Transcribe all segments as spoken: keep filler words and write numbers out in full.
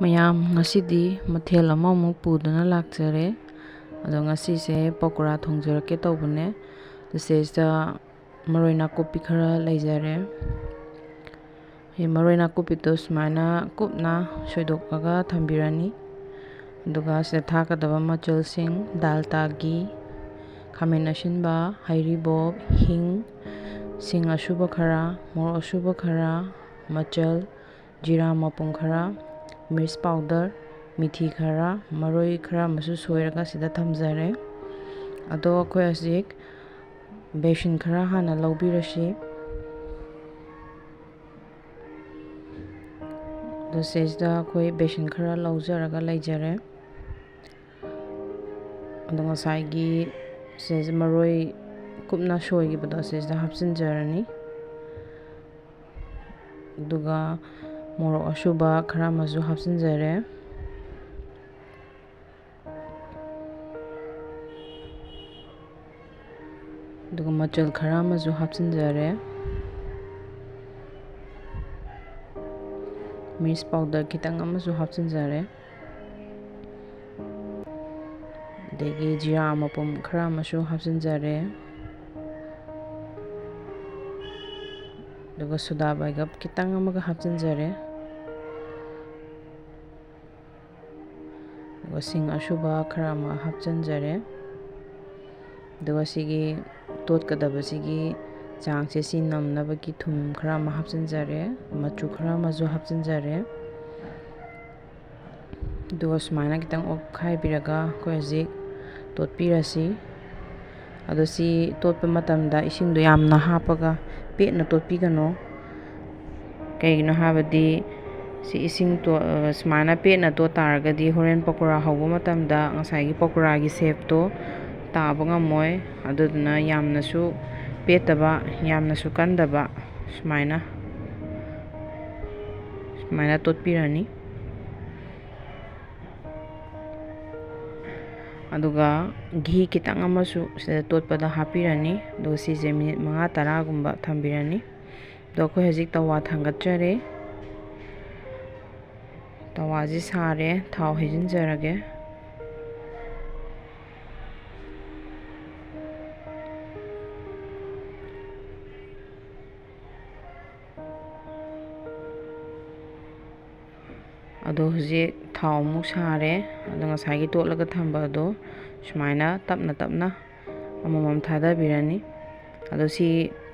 ꯃꯌꯥꯝ, ꯉꯁꯤꯗꯤ ꯃꯊꯦꯜ ꯑꯃꯃꯨꯛ ꯄꯨꯗꯨꯅ ꯂꯥꯛꯆꯔꯦ꯫ ꯑꯗꯣ ꯉꯁꯤꯁꯦ ꯄꯀꯣꯔꯥ ꯊꯣꯡꯖꯔꯛꯀꯦ ꯇꯧꯕꯅꯦ꯫ ꯁꯤꯗꯩꯁꯤꯗ ꯃꯔꯣꯏ ꯅꯥꯀꯨꯞꯄꯤ ꯈꯔ ꯂꯩꯖꯔꯦ꯫ ꯃꯔꯣꯏ ꯅꯥꯀꯨꯞꯄꯤꯗꯣ ꯁꯨꯃꯥꯏꯅ ꯀꯨꯞꯅ ꯁꯣꯏꯗꯣꯛꯂꯒ ꯊꯝꯕꯤꯔꯅꯤ꯫ ꯑꯗꯨꯒ ꯁꯤꯗ ꯊꯥꯛꯀꯗꯕ ꯃꯆꯜꯁꯤꯡ: ꯗꯥꯜꯗꯥ ꯘꯤ, ꯈꯥꯃꯦꯟ ꯑꯁꯤꯟꯕ, ꯍꯩꯔꯤꯕꯣꯞ, ꯍꯤꯡ, ꯁꯤꯡ ꯑꯁꯨꯕ ꯈꯔ, ꯃꯣꯔꯣꯛ ꯑꯁꯨꯕ ꯈꯔ, ꯃꯆꯜ, ꯖꯤꯔꯥ ꯃꯄꯨꯝ ꯈꯔ, ꯃꯤꯔꯆ ꯄꯥꯎꯗꯔ, ꯃꯤꯊꯤ ꯈꯔ, ꯃꯔꯣꯏ ꯈꯔ ꯑꯃꯁꯨ ꯁꯣꯏꯔꯒ ꯁꯤꯗ ꯊꯝꯖꯔꯦ꯫ ꯑꯗꯣ ꯑꯩꯈꯣꯏ ꯍꯧꯖꯤꯛ ꯕꯦꯁꯟ ꯈꯔ ꯍꯥꯟꯅ ꯂꯧꯕꯤꯔꯁꯤ꯫ ꯑꯗꯣ ꯁꯤꯁꯤꯗ ꯑꯩꯈꯣꯏ ꯕꯦꯁꯟ ꯈꯔ ꯂꯧꯖꯔꯒ ꯂꯩꯖꯔꯦ꯫ ꯑꯗꯣ ꯉꯁꯥꯏꯒꯤ ꯁꯤꯁꯦ ꯃꯔꯣꯏ ꯀꯨꯞꯅ ꯁꯣꯏꯈꯤꯕꯗꯣ ꯁꯤꯁꯤꯗ ꯍꯥꯞꯆꯤꯟꯖꯔꯅꯤ꯫ ꯑꯗꯨꯒ ꯃꯣꯔꯣꯛ ꯑꯁꯨꯕ ꯈꯔ ꯑꯃꯁꯨ ꯍꯥꯞꯆꯤꯟꯖꯔꯦ꯫ ꯑꯗꯨꯒ ꯃꯆꯜ ꯈꯔ ꯑꯃꯁꯨ ꯍꯥꯞꯆꯤꯟꯖꯔꯦ꯫ ꯃꯤꯔꯆ ꯄꯥꯎꯗꯔ ꯈꯤꯇꯪ ꯑꯃꯁꯨ ꯍꯥꯞꯆꯤꯟꯖꯔꯦ꯫ ꯑꯗꯒꯤ ꯖꯤꯔꯥ ꯃꯄꯨꯝ ꯈꯔ ꯑꯃꯁꯨ ꯍꯥꯞꯆꯤꯟꯖꯔꯦ꯫ ꯑꯗꯨꯒ ꯁꯣꯗꯥ ꯕꯥꯏꯒꯞ ꯈꯤꯇꯪ ꯑꯃꯒ ꯍꯥꯞꯆꯤꯟꯖꯔꯦ꯫ ꯑꯗꯨꯒ ꯁꯤꯡ ꯑꯁꯨꯕ ꯈꯔ ꯑꯃ ꯍꯥꯞꯆꯤꯟꯖꯔꯦ꯫ ꯑꯗꯨꯒ ꯁꯤꯒꯤ ꯇꯣꯠꯀꯗꯕꯁꯤꯒꯤ ꯆꯥꯡꯁꯦ ꯁꯤ ꯅꯝꯅꯕꯒꯤ ꯊꯨꯝ ꯈꯔ ꯑꯃ ꯍꯥꯞꯆꯤꯟꯖꯔꯦ, ꯃꯆꯨ ꯈꯔ ꯑꯃꯁꯨ ꯍꯥꯞꯆꯤꯟꯖꯔꯦ꯫ ꯑꯗꯨꯒ ꯁꯨꯃꯥꯏꯅ ꯈꯤꯇꯪ ꯑꯣꯠꯈꯥꯏꯕꯤꯔꯒ ꯑꯩꯈꯣꯏ ꯍꯧꯖꯤꯛ ꯇꯣꯠꯄꯤꯔꯁꯤ꯫ ꯑꯗꯣ ꯁꯤ ꯇꯣꯠꯄ ꯃꯇꯝꯗ ꯏꯁꯤꯡꯗꯣ ꯌꯥꯝꯅ ꯍꯥꯞꯄꯒ ꯄꯦꯠꯅ ꯇꯣꯠꯄꯤꯒꯅꯨ꯫ ꯀꯩꯒꯤꯅꯣ ꯍꯥꯏꯕꯗꯤ ꯁꯤ ꯏꯁꯤꯡ ꯇꯣ-, ꯁꯨꯃꯥꯏꯅ ꯄꯦꯠꯅ ꯇꯣꯠ ꯇꯥꯔꯒꯗꯤ ꯍꯣꯔꯦꯟ ꯄꯀꯣꯔꯥ ꯍꯧꯕ ꯃꯇꯝꯗ ꯉꯁꯥꯏꯒꯤ ꯄꯀꯣꯔꯥꯒꯤ ꯁꯦꯞꯇꯣ ꯇꯥꯕ ꯉꯝꯃꯣꯏ꯫ ꯑꯗꯨꯗꯨꯅ ꯌꯥꯝꯅꯁꯨ ꯄꯦꯠꯇꯕ, ꯌꯥꯝꯅꯁꯨ ꯀꯟꯗꯕ ꯁꯨꯃꯥꯏꯅ, ꯁꯨꯃꯥꯏꯅ ꯇꯣꯠꯄꯤꯔꯅꯤ꯫ ꯑꯗꯨꯒ ꯘꯤ ꯈꯤꯇꯪ ꯑꯃꯁꯨ ꯁꯤꯗ ꯇꯣꯠꯄꯗ ꯍꯥꯞꯄꯤꯔꯅꯤ꯫ ꯑꯗꯨꯒ ꯁꯤꯁꯦ ꯃꯤꯅꯤꯠ ꯃꯉꯥ ꯇꯔꯥꯒꯨꯝꯕ ꯊꯝꯕꯤꯔꯅꯤ꯫ ꯑꯗꯣ ꯑꯩꯈꯣꯏ ꯍꯧꯖꯤꯛ ꯇꯋꯥ ꯊꯥꯡꯒꯠꯆꯔꯦ꯫ ꯇꯋꯥꯁꯤ ꯁꯥꯔꯦ, ꯊꯥꯎ ꯍꯩꯖꯤꯟꯖꯔꯒꯦ꯫ ꯑꯗꯣ ꯍꯧꯖꯤꯛ ꯊꯥꯎ ꯑꯃꯨꯛ ꯁꯥꯔꯦ꯫ ꯑꯗꯣ ꯉꯁꯥꯏꯒꯤ ꯇꯣꯠꯂꯒ ꯊꯝꯕ ꯑꯗꯣ ꯁꯨꯃꯥꯏꯅ ꯇꯞꯅ ꯇꯞꯅ ꯑꯃꯃꯝ ꯊꯥꯗꯕꯤꯔꯅꯤ꯫ ꯑꯗꯣ ꯁꯤ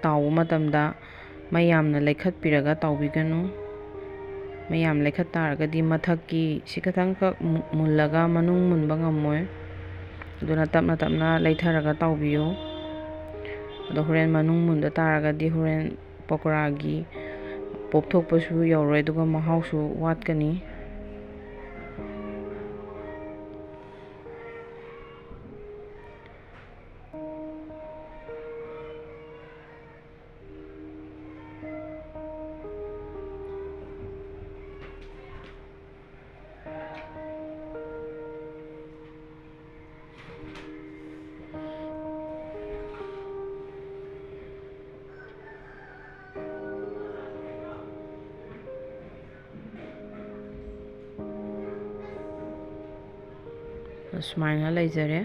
ꯇꯥꯎꯕ ꯃꯇꯝꯗ ꯃꯩ ꯌꯥꯝꯅ ꯂꯩꯈꯠꯄꯤꯔꯒ ꯇꯥꯎꯕꯤꯒꯅꯨ꯫ ꯃꯩ ꯌꯥꯝ ꯂꯩꯈꯠ ꯇꯥꯔꯒꯗꯤ ꯃꯊꯛꯀꯤ ꯁꯤ ꯈꯇꯪꯈꯛ ꯃꯨ-, ꯃꯨꯜꯂꯒ ꯃꯅꯨꯡ ꯃꯨꯟꯕ ꯉꯝꯃꯣꯏ꯫ ꯑꯗꯨꯅ ꯇꯞꯅ ꯇꯞꯅ ꯂꯩꯊꯔꯒ ꯇꯥꯎꯕꯤꯌꯨ꯫ ꯑꯗꯣ ꯍꯣꯔꯦꯟ ꯃꯅꯨꯡ ꯃꯨꯟꯗ ꯇꯥꯔꯒꯗꯤ ꯍꯣꯔꯦꯟ ꯄꯀꯣꯔꯥꯒꯤ ꯄꯣꯞꯊꯣꯛꯄꯁꯨ ꯌꯧꯔꯣꯏ, ꯑꯗꯨꯒ ꯃꯍꯥꯎꯁꯨ ꯋꯥꯠꯀꯅꯤ꯫ ꯁꯨꯃꯥꯏꯅ ꯂꯩꯖꯔꯦ꯫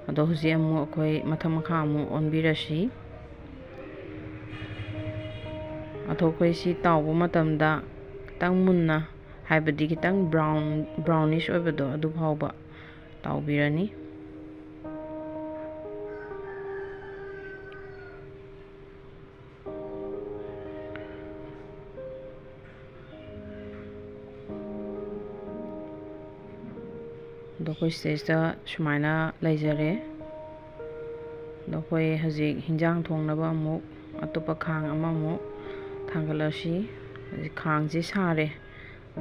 ꯑꯗꯣ ꯍꯧꯖꯤꯛ ꯑꯃꯨꯛ ꯑꯩꯈꯣꯏ ꯃꯊꯛ ꯃꯈꯥ ꯑꯃꯨꯛ ꯑꯣꯟꯕꯤꯔꯁꯤ꯫ ꯑꯗꯣ ꯑꯩꯈꯣꯏ ꯁꯤ ꯇꯥꯎꯕ ꯃꯇꯝꯗ ꯈꯤꯇꯪ ꯃꯨꯟꯅ, ꯍꯥꯏꯕꯗꯤ ꯈꯤꯇꯪ brown, brownish ꯑꯣꯏꯕꯗꯣ, ꯑꯗꯨ ꯐꯥꯎꯕ ꯇꯥꯎꯕꯤꯔꯅꯤ꯫ ꯑꯗꯣ ꯑꯩꯈꯣꯏ ꯁꯤꯗꯩꯁꯤꯗ ꯁꯨꯃꯥꯏꯅ ꯂꯩꯖꯔꯦ꯫ ꯑꯗꯣ ꯑꯩꯈꯣꯏ ꯍꯧꯖꯤꯛ ꯍꯤꯟꯖꯥꯡ ꯊꯣꯡꯅꯕ ꯑꯃꯨꯛ ꯑꯇꯣꯞꯄ ꯈꯥꯡ ꯑꯃꯃꯨꯛ ꯊꯥꯡꯒꯠꯂꯁꯤ꯫ ꯍꯧꯖꯤꯛ ꯈꯥꯡꯁꯤ ꯁꯥꯔꯦ,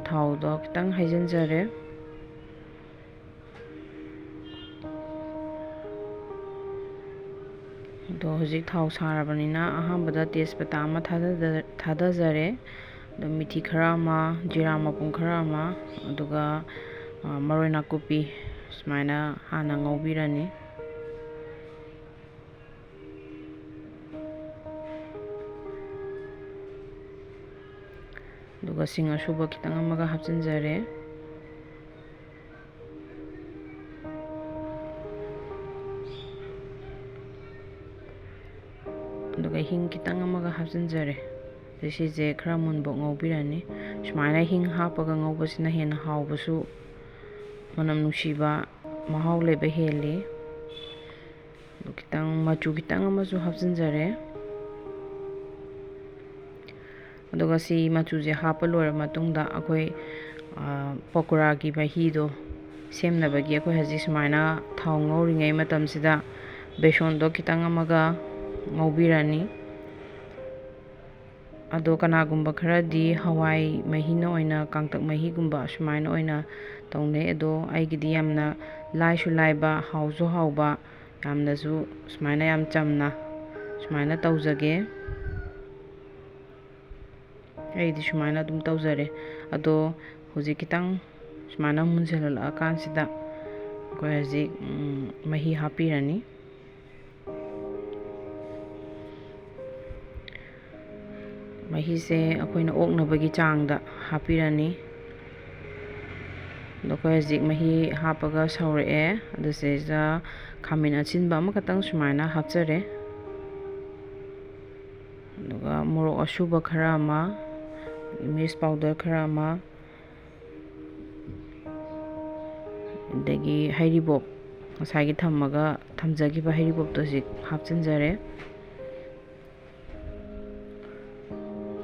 ꯊꯥꯎꯗꯣ ꯈꯤꯇꯪ ꯍꯩꯖꯤꯟꯖꯔꯦ꯫ ꯑꯗꯣ ꯍꯧꯖꯤꯛ ꯊꯥꯎ ꯁꯥꯔꯕꯅꯤꯅ ꯑꯍꯥꯟꯕꯗ ꯇꯦꯖꯄꯇꯥ ꯑꯃ ꯊꯥꯗ-, ꯊꯥꯗꯖꯔꯦ꯫ ꯑꯗꯣ ꯃꯤꯊꯤ ꯈꯔ ꯑꯃ, ꯖꯤꯔꯥ ꯃꯄꯨꯝ ꯈꯔ ꯑꯃ, ꯑꯗꯨꯒ, ꯑ, ꯃꯔꯣꯏ ꯅꯥꯀꯨꯞꯄꯤ ꯁꯨꯃꯥꯏꯅ ꯍꯥꯟꯅ ꯉꯧꯕꯤꯔꯅꯤ꯫ ꯑꯗꯨ ꯑꯗꯨꯒ ꯁꯤꯡ ꯑꯁꯨꯕ ꯈꯤꯇꯪ ꯑꯃꯒ ꯍꯥꯞꯆꯤꯟꯖꯔꯦ꯫ ꯑꯗꯨꯒ ꯍꯤꯡ ꯈꯤꯇꯪ ꯑꯃꯒ ꯍꯥꯞꯆꯤꯟꯖꯔꯦ꯫ ꯑꯗꯩ ꯁꯤꯁꯦ ꯈꯔ ꯃꯨꯟꯕ ꯉꯧꯕꯤꯔꯅꯤ꯫ ꯁꯨꯃꯥꯏꯅ ꯍꯤꯡ ꯍꯥꯞꯄꯒ ꯉꯧꯕꯁꯤꯅ ꯍꯦꯟꯅ ꯍꯥꯎꯕꯁꯨ, ꯃꯅꯝ ꯅꯨꯡꯁꯤꯕ, ꯃꯍꯥꯎ ꯂꯩꯕ ꯍꯦꯜꯂꯤ꯫ ꯑꯗꯨ ꯈꯤꯇꯪ ꯃꯆꯨ ꯈꯤꯇꯪ ꯑꯃꯁꯨ ꯍꯥꯞꯆꯤꯟꯖꯔꯦ꯫ ꯑꯗꯨꯒ ꯁꯤ ꯃꯆꯨꯁꯦ ꯍꯥꯞꯄ ꯂꯣꯏꯔ ꯃꯇꯨꯡꯗ ꯑꯩꯈꯣꯏ, ꯑ, ꯄꯀꯣꯔꯥꯒꯤ ꯃꯍꯤꯗꯣ ꯁꯦꯝꯅꯕꯒꯤ ꯑꯩꯈꯣꯏ ꯍꯧꯖꯤꯛ ꯁꯨꯃꯥꯏꯅ ꯊꯥꯎ ꯉꯧꯔꯤꯉꯩ ꯃꯇꯝꯁꯤꯗ ꯕꯦꯁꯣꯟꯗꯣ ꯈꯤꯇꯪ ꯑꯃꯒ ꯉꯧꯕꯤꯔꯅꯤ꯫ ꯑꯗꯣ ꯀꯅꯥꯒꯨꯝꯕ ꯈꯔꯗꯤ ꯍꯋꯥꯏ ꯃꯍꯤꯅ ꯑꯣꯏꯅ, ꯀꯥꯡꯇꯛ ꯃꯍꯤꯒꯨꯝꯕ ꯑꯁꯨꯃꯥꯏꯅ ꯑꯣꯏꯅ ꯇꯧꯅꯩ꯫ ꯑꯗꯣ ꯑꯩꯒꯤꯗꯤ ꯌꯥꯝꯅ ꯂꯥꯏꯁꯨ ꯂꯥꯏꯕ, ꯍꯥꯎꯁꯨ ꯍꯥꯎꯕ, ꯌꯥꯝꯅꯁꯨ ꯁꯨꯃꯥꯏꯅ ꯌꯥꯝ ꯆꯝꯅ ꯁꯨꯃꯥꯏꯅ ꯇꯧꯖꯒꯦ꯫ ꯑꯩꯗꯤ ꯁꯨꯃꯥꯏꯅ ꯑꯗꯨꯝ ꯇꯧꯖꯔꯦ꯫ ꯑꯗꯣ ꯍꯧꯖꯤꯛ ꯈꯤꯇꯪ ꯁꯨꯃꯥꯏꯅ ꯃꯨꯟꯁꯤꯜꯂꯛꯑꯀꯥꯟꯁꯤꯗ ꯑꯩꯈꯣꯏ ꯍꯧꯖꯤꯛ, ꯎꯝ, ꯃꯍꯤ ꯍꯥꯞꯄꯤꯔꯅꯤ꯫ ꯃꯍꯤꯁꯦ ꯑꯩꯈꯣꯏꯅ ꯑꯣꯛꯅꯕꯒꯤ ꯆꯥꯡꯗ ꯍꯥꯞꯄꯤꯔꯅꯤ꯫ ꯑꯗꯣ ꯑꯩꯈꯣꯏ ꯍꯧꯖꯤꯛ ꯃꯍꯤ ꯍꯥꯞꯄꯒ ꯁꯧꯔꯛꯑꯦ꯫ ꯑꯗꯨ ꯁꯤꯗꯩꯁꯤꯗ ꯈꯥꯃꯦꯟ ꯑꯁꯤꯟꯕ ꯑꯃꯈꯛꯇꯪ ꯁꯨꯃꯥꯏꯅ ꯍꯥꯞꯆꯔꯦ꯫ ꯑꯗꯨꯒ ꯃꯣꯔꯣꯛ ꯑꯁꯨꯕ ꯈꯔ ꯑꯃ, ꯃꯤꯔꯆ ꯄꯥꯎꯗꯔ ꯈꯔ ꯑꯃ, ꯑꯗꯒꯤ ꯍꯩꯔꯤꯕꯣꯞ, ꯉꯁꯥꯏꯒꯤ ꯊꯝꯃꯒ ꯊꯝꯖꯈꯤꯕ ꯍꯩꯔꯤꯕꯣꯞꯇꯣ ꯍꯧꯖꯤꯛ ꯍꯥꯞꯆꯤꯟꯖꯔꯦ꯫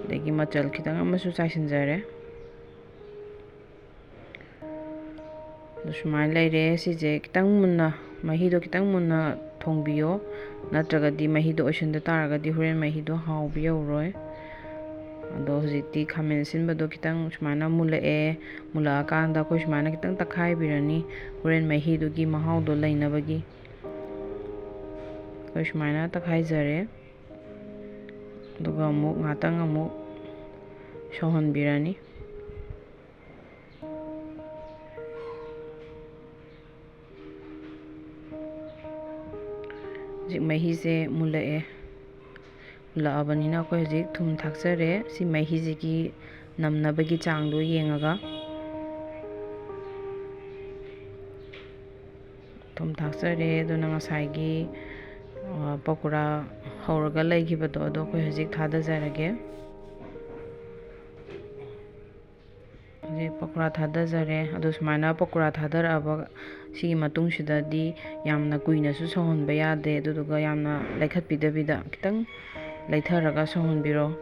ꯑꯗꯒꯤ ꯃꯆꯜ ꯈꯤꯇꯪ ꯑꯃꯁꯨ ꯆꯥꯏꯁꯤꯟꯖꯔꯦ꯫ ꯑꯗꯨ ꯁꯨꯃꯥꯏꯅ ꯂꯩꯔꯦ꯫ ꯁꯤꯁꯦ ꯈꯤꯇꯪ ꯃꯨꯟꯅ, ꯃꯍꯤꯗꯣ ꯈꯤꯇꯪ ꯃꯨꯟꯅ ꯊꯣꯡꯕꯤꯌꯣ, ꯅꯠꯇ꯭ꯔꯒꯗꯤ ꯃꯍꯤꯗꯣ ꯑꯣꯏꯁꯤꯟꯗ ꯇꯥꯔꯒꯗꯤ ꯍꯣꯔꯦꯟ ꯃꯍꯤꯗꯣ ꯍꯥꯎꯕ ꯌꯧꯔꯣꯏ꯫ ꯑꯗꯣ ꯍꯧꯖꯤꯛꯇꯤ ꯈꯥꯃꯦꯟ ꯑꯁꯤꯟꯕꯗꯣ ꯈꯤꯇꯪ ꯁꯨꯃꯥꯏꯅ ꯃꯨꯜꯂꯛꯑꯦ꯫ ꯃꯨꯜꯂꯛꯑꯀꯥꯟꯗ ꯑꯩꯈꯣꯏ ꯁꯨꯃꯥꯏꯅ ꯈꯤꯇꯪ ꯇꯛꯈꯥꯏꯕꯤꯔꯅꯤ, ꯍꯣꯔꯦꯟ ꯃꯍꯤꯗꯨꯒꯤ ꯃꯍꯥꯎꯗꯣ ꯂꯩꯅꯕꯒꯤ꯫ ꯑꯩꯈꯣꯏ ꯁꯨꯃꯥꯏꯅ ꯇꯛꯈꯥꯏꯖꯔꯦ꯫ ꯑꯗꯨꯒ ꯑꯃꯨꯛ ꯉꯥꯛꯇꯪ ꯑꯃꯨꯛ ꯁꯧꯍꯟꯕꯤꯔꯅꯤ꯫ ꯍꯧꯖꯤꯛ ꯃꯍꯤꯁꯦ ꯃꯨꯜꯂꯛꯑꯦ꯫ ꯃꯨꯜꯂꯛꯑꯕꯅꯤꯅ ꯑꯩꯈꯣꯏ ꯍꯧꯖꯤꯛ ꯊꯨꯝ ꯊꯥꯛꯆꯔꯦ꯫ ꯁꯤ ꯃꯍꯤꯁꯤꯒꯤ ꯅꯝꯅꯕꯒꯤ ꯆꯥꯡꯗꯣ ꯌꯦꯡꯉꯒ꯫ ꯊꯨꯝ ꯊꯥꯛꯆꯔꯦ꯫ ꯑꯗꯨꯅ ꯉꯁꯥꯏꯒꯤ, ꯑ, ꯄꯀꯣꯔꯥ ꯍꯧꯔꯒ ꯂꯩꯈꯤꯕꯗꯣ, ꯑꯗꯣ ꯑꯩꯈꯣꯏ ꯍꯧꯖꯤꯛ ꯊꯥꯗꯖꯔꯒꯦ꯫ ꯍꯧꯖꯤꯛ ꯄꯀꯣꯔꯥ ꯊꯥꯗꯖꯔꯦ꯫ ꯑꯗꯣ ꯁꯨꯃꯥꯏꯅ ꯄꯀꯣꯔꯥ ꯊꯥꯗꯔꯛꯑꯕ ꯁꯤꯒꯤ ꯃꯇꯨꯡꯁꯤꯗꯗꯤ ꯌꯥꯝꯅ ꯀꯨꯏꯅꯁꯨ ꯁꯧꯍꯟꯕ ꯌꯥꯗꯦ, ꯑꯗꯨꯗꯨꯒ ꯌꯥꯝꯅ ꯂꯩꯈꯠꯄꯤꯗꯕꯤꯗ ꯈꯤꯇꯪ ꯂꯩꯊꯔꯒ ꯁꯧꯍꯟꯕꯤꯔꯣ꯫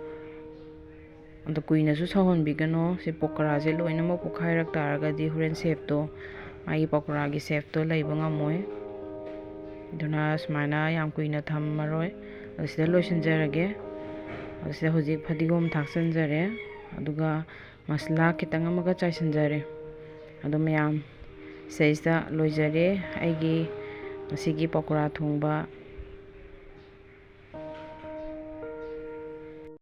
ꯑꯗꯣ ꯀꯨꯏꯅꯁꯨ ꯁꯧꯍꯟꯕꯤꯒꯅꯨ꯫ ꯁꯤ ꯄꯀꯣꯔꯥꯁꯦ ꯂꯣꯏꯅꯃꯛ ꯄꯣꯛꯈꯥꯏꯔꯛ ꯇꯥꯔꯒꯗꯤ ꯍꯣꯔꯦꯟ ꯁꯦꯞꯇꯣ, ꯃꯥꯒꯤ ꯄꯀꯣꯔꯥꯒꯤ ꯁꯦꯞꯇꯣ ꯂꯩꯕ ꯉꯝꯃꯣꯏ꯫ ꯑꯗꯨꯅ ꯁꯨꯃꯥꯏꯅ ꯌꯥꯝ ꯀꯨꯏꯅ ꯊꯝꯃꯔꯣꯏ꯫ ꯑꯗꯣ ꯁꯤꯗ ꯂꯣꯏꯁꯤꯟꯖꯔꯒꯦ꯫ ꯑꯗꯣ ꯁꯤꯗ ꯍꯧꯖꯤꯛ ꯐꯗꯤꯒꯣꯝ ꯊꯥꯛꯆꯤꯟꯖꯔꯦ꯫ ꯑꯗꯨꯒ ꯃꯁꯂꯥ ꯈꯤꯇꯪ ꯑꯃꯒ ꯆꯥꯏꯁꯤꯟꯖꯔꯦ꯫ ꯑꯗꯣ ꯃꯌꯥꯝ, ꯁꯤꯗꯩꯁꯤꯗ ꯂꯣꯏꯖꯔꯦ ꯑꯩꯒꯤ ꯉꯁꯤꯒꯤ ꯄꯀꯣꯔꯥ ꯊꯣꯡꯕ